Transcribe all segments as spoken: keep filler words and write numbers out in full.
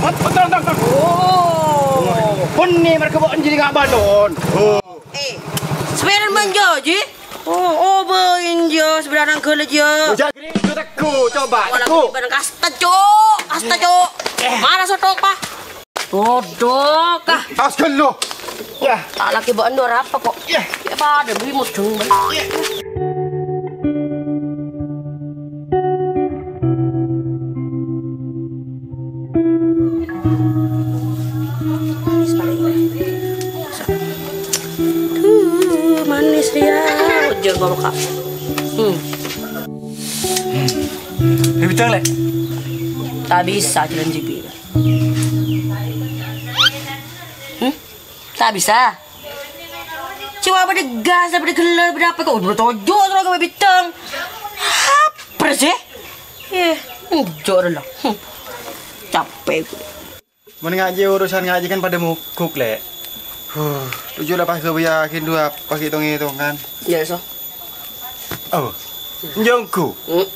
Tang, tang, tang. Oh. Bânnè marghâ bâ'na jârèya nga' balon. Oh. Eh, sapèdana bân jâ, Ji? Oh, oh, bâ'na jâ, sapèdana ghellâ' jâ. Jâ', ghi, jâ' tegghu, coba, tegghu. Bân kasta, Cok. Kasta, Cok. Mara sotok, Pa. Sotok, ah. Astagfirullah. Yâ. Ta' lakè bâ'na dâ' arapa, kok? Yâ. Yâ, padâ bi' mudhung. Duh, manis dia. Ojol bawa, Kak. Hmm. Lebih tahu, Lek? Tak bisa jalan jibi. Hmm? Tak bisa. Cuma pada gas, pada gelo, pada apa kok udah tojo terus ke bintang. Apa sih? Eh, enjok lah. Hmm. Capek gue. Mon ngajhi urusan ngajhi kan padâ mogok, Lè'. Huh, toju' la pas ghâbây yakin dhu apa ghi' tong-ètongan. Iyâ, So. Oh, njhongghu. Hmm.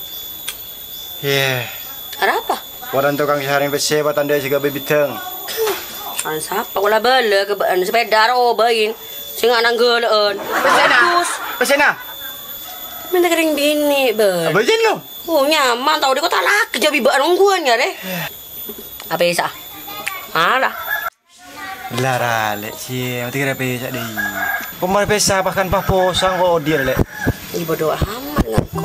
Yè. Arapa? Warân tokang sarèng pèssè patandhâ sè ghâbây bidhâng. Kan sapa kok la bâlâ ka bâ'na sepèda ro bâin. Sè nga' nangghâlâ'ân. Pèssèna. Terus. Pèssèna. Mènta kèrèng binè', bân. Abâjân lo. Oh, nyaman tao dhi' kota lagi jâ' bi' bâ'na ongghuwân, yâ, rè. Apa, Isa? Ala. Lara, Lè', sè mati kira pèsa dhi. Pemar pèsa bahkan pas posang kok odhi', Lè'. Ih, bodo amat, ngako.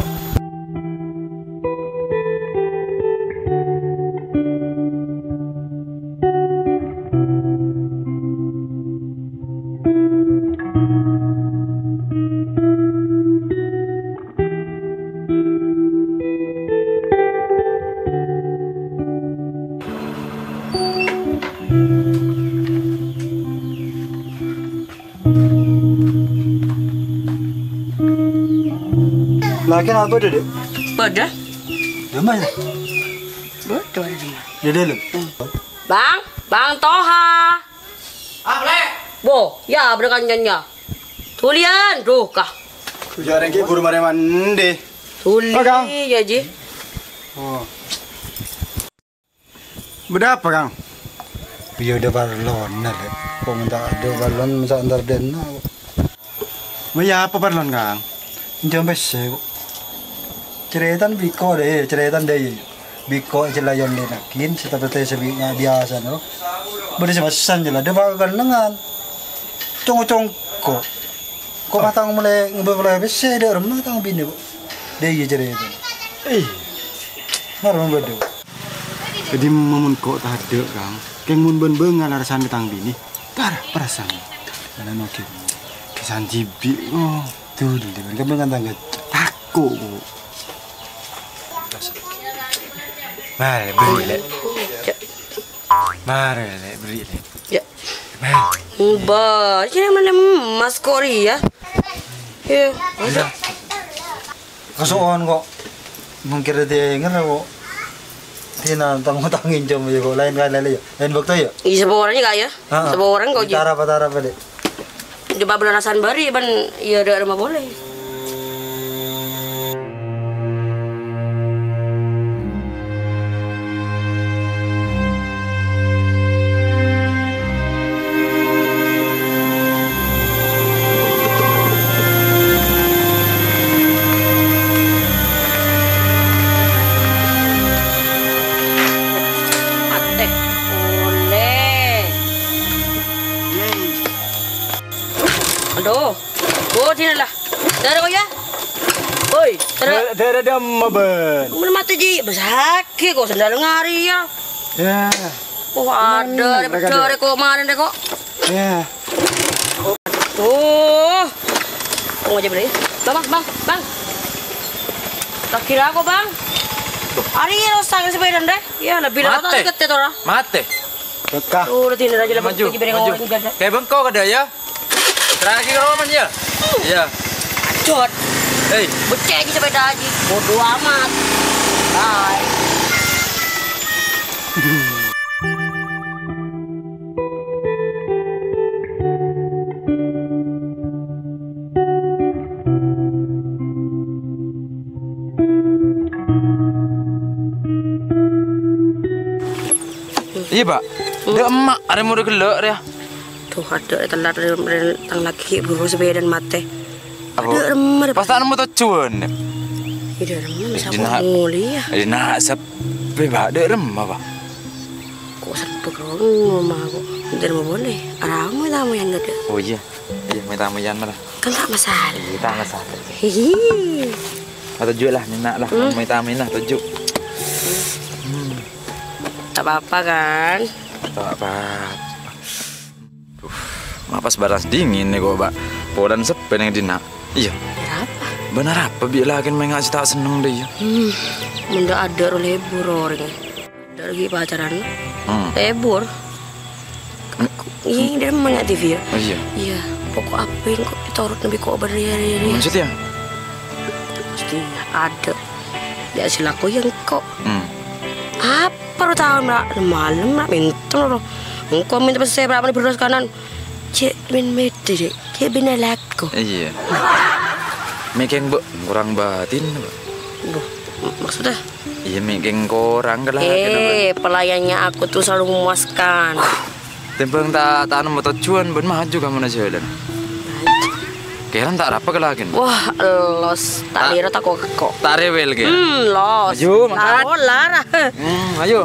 Lagi apa tuh, Dek? Bâdâ. Di mana? Bâdâ di mana? Di dalam. Hmm. Bang, Bang Toha. Apa, Lè'? Wo, yâ, bâdâ kancana. Dhuliyân, dhu, kah. Jârèng ghi' buru marè mandi. Dhuli, Kang. Yâ, Ji. Oh. Bâdâ apa, Kang? Iyâ, bâdâ parlona, Lè'. Kok mènta bâdâ parlon, masa entar dâna. Mè' yâ apa parlon, Kang? Ènjhâm pèssè, kok. Carètana bi' ko', dâ, iyâ, carètana, dâ, iyâ. Bi' ko' cella yon lènaghin, sè tapètè sè bi-, nga' biyasana, no. Bâdâ sè mèsan, jâ la, dâpa' kennengngan. Cong-congko. Ko' matang molaè ngobâ polè pèssè, dâ' remma tang binè, kok. Dâ, iyâ, carètana. Eh. Mara bâdâ. Dhâddhi, mon ko' tadâ', Kang, kèng mon bân bângal arasana ka tang binè, para, parasana. Ana noghi. Kesan jibi', oh, dhuli, dhuli, kan bângal tangghâ. Tako', kok. Marè, bâri', Lè'. Marè, Lè', bâri', Lè'. Yâ. Marè. Mbah, sini mana emas kok, Ri, yâ? Iyâ. Iyâ. Kaso'on kok. Mangkèr dèngèr kok. Dina tang-, tangèn jam yâ kok. Laèn kali yâ. Laèn bâkto yâ. Iyâ, saporana, Kak, yâ. Heeh. Saporana kok, Ji. Tarapa, tarapa, Dek. Coba beralasan bâri', bân, iyâ, dâ' remma polè. Mate. Olè. Aduh. Oh, sini lah. Dârâ kok, yâ? Woi, dârâ. Dâ-, dârâ dâmma, bân. Mun mate, Ji. Besakè kok sandal ngari, yâ. Yâ. Oh, adâ, rè, kok marèn, rè, kok. Yâ. Oh. Tunggu aja, Bang. Bang, Bang, Bang, Bang. Tak kira aku, Bang. Ari, rusak sepeda, deh. Yâ, lebbi la tao kètè to, ra? Mate. Bengkah. Tuh, udah tindak aja lah, maju, bengkah, maju. Kayak bengkok ada, yâ? Terakhir, Roman, yâ? Iyâ. Bacot. Hei. Beccè' ji sepeda ji. Bodo amat. Bye. Iyâ, Pak. Hmm. Dâ' emma', arè morè ghellâ' rèya. Tuh, adâ' telat rè, rè, tang lakè' buru sepèdana matè. Apa? Adâ' remma rè, Pak. Pas ta' nemmo tojjhuwân. Iyâ, dâ' remma, masa dina', kok molè, yâ? Dina' seppè, Pak. Dâ' remma, Pak. Kok seppè, kok ngomong, kok. Dâ' remma polè. Aramo tamoyan adâ'. Oh, iyâ. Iyâ, mè' tamoyan malah. Kan ta' masalah. Iyâ, ta' masalah. Hihi. Ah, tojjhu' lah, nèna' lah. Hmm. Mè' tamoyan lah, tojjhu'. Hmm. Ta' apa-apa, kan? Ta' apa-apa. Duh, ma' pas bârâs dingin nèko, Pak. Polana seppè neng dina'. Iyâ. Arapa? Bân arapa bi' lakèna mènga' sè ta' senneng dâ' iyâ. Hmm, mon dâ' adâ' ro lebur orèng. Dâ' ghi' pacaran. Hmm. Lebur. Iyâ, dâ' remma nèka T V yâ. Iyâ. Iyâ, pokok apa engko' ètorot nabi kok bâriyâ, riyâ, riyâ. Maksud yâ? Mesti adâ'. Yâ, sè lako yâ engko'. Hmm. Apa ro taon, Ra? Malem, Ra, mènta ro. Engko' mènta pèssè, Ra, mènta bherrâs kanan. Cè' min mèdhâ, Dek. Cè' bhina lako. Iyâ. Mèkèng, Bu, korang bâdhin, Bu. Bu, m-, maksudnya? Iyâ, mèkèng korang kala. Eh, pelayannya aku tuh selalu memuaskan. Tèmbhâng ta', ta' nemmo tojjhuwân, bân maju kamu na jhâlân. Kèran ta' arapa kala. Wah, los. Ta', ta' lèro, ta' koko. Ta' rewel, kèran. Hmm, los. Ayo, mangkat. Tahu lah. Hmm, ayo.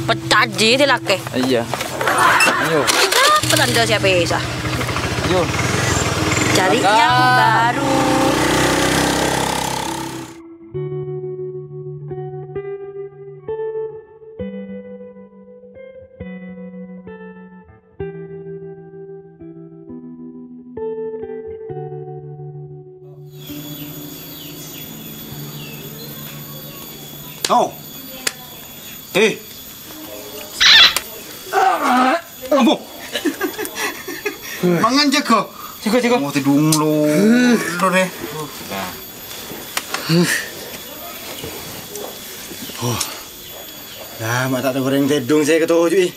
Peccaji ti lakè. Iyâ. Ayo. Petanda siapa Isa? Ayo. Cari yang baru. Oh. Eh. Ambo. Mangan jago. Jago, jago. Mau tidur dulu, dulu deh. Oh. Nah, mata goreng tedung saya ketuju, ih.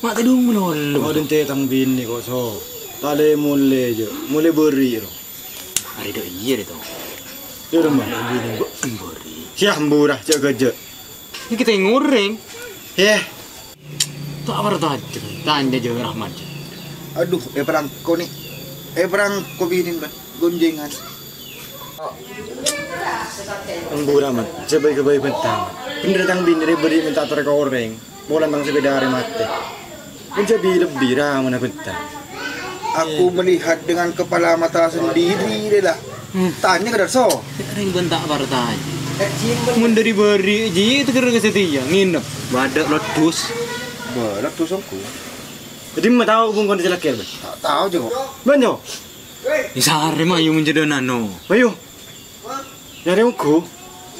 Ma' tedung melolo. Kok dente tang bini kok, so. Ta' lè-molè, jâ. Molè bâri', ro. Arè dâ' iyâ, rè, to. Yâ, rembâ. Bini bâ-, bâri'. Siah, mburâ, jâ' ghâjâ. Ini kita yang ngoreng. Yeh. Ta' partajâ. Tanya jâ' Rahmat. Aduh, eh, perangko nih. Eh, perangko bini, Mbak. Gonjengan. Embura, Mat. Jâ' bhâi-ghâbây bhentang. Bhendher tang bini rè bâri' mènta ator ka orèng. Polana tang sepèda arè matè. Mon jâ' bi-, lebbi ramana bhentang. Aku melihat dengan kepala mata sendiri, rè, lah. Hmm. Tanya ka Darso. Rèng bân ta' partajâ. Mon dâri bâri' jiyâ teker ka satèya nginep. Bâdâ ledus. Bâ, ledus ongghu. Jadi, ma' tao bungkona jâ' lakè, Bân? Ta' tao, jâ, kok. Bân, yo? Isarè mayu menjadi nano. Ayo. Nyarè ongghu.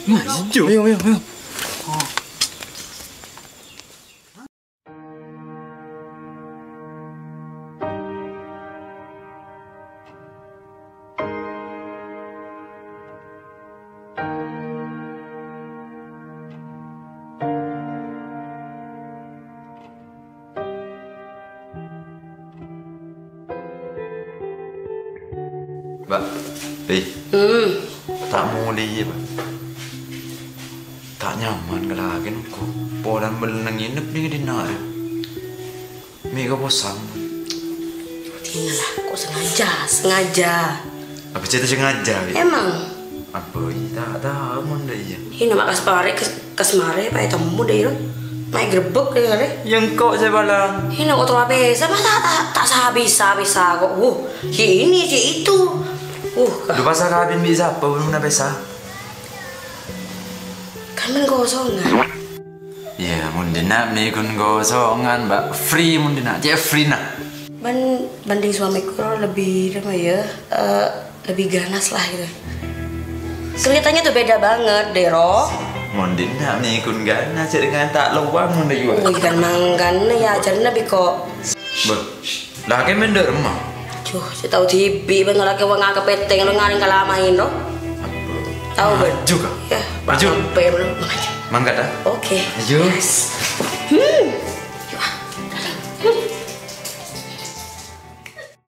Maju. Ayo, ayo, ayo. Mbak, Pi. Hmm. Ta' molè, Mbak. Ta' nyaman kalakèna kok. Polana mellè nginep neng dinna'. Mè' kaposang. Dinna lah, kok sengaja, sengaja. Apa cerita sengaja, Pi? Emang? Apa, iyâ, ta' tao mon dâ' iyâ. Ino ma' kas marè, kas-, kas marè, pas ètemmo dâ' iyâ. Ma' ègrebbek dâ' iyâ. Yâ engko' sè palang. Ino kok terlalu pèsa, masa ta', ta' sah bisa-bisa kok. Wuh, si ini, si itu. Wuh, ka- Lu pas kabin bi' sapa, belum na pèsa? Kan bân kosongan. Yâ, mon dinna' mè' ghun kosongan, Mbak. Free mon dinna', cè' free na. Bân-, banding suamiku lebih, apa ya, eh, lebih ganas lah gitu. Kelihatannya tuh beda banget, Dero. Mon dinna' mè' ghun ganas, jâ' dengan ta' lowang mon dâ' iyâ. Oh, ikan manggan ya, jârèya biko. Bâ, lakè mènta remma. Aduh, sè tao dhibi' bân lakè wong ngakep peteng lo ngarèng kalamain lo. Tao bân? Juga. Ya, Pak. Maju. Sampai belum. Mangkat, ah. Oke. Maju. Yes.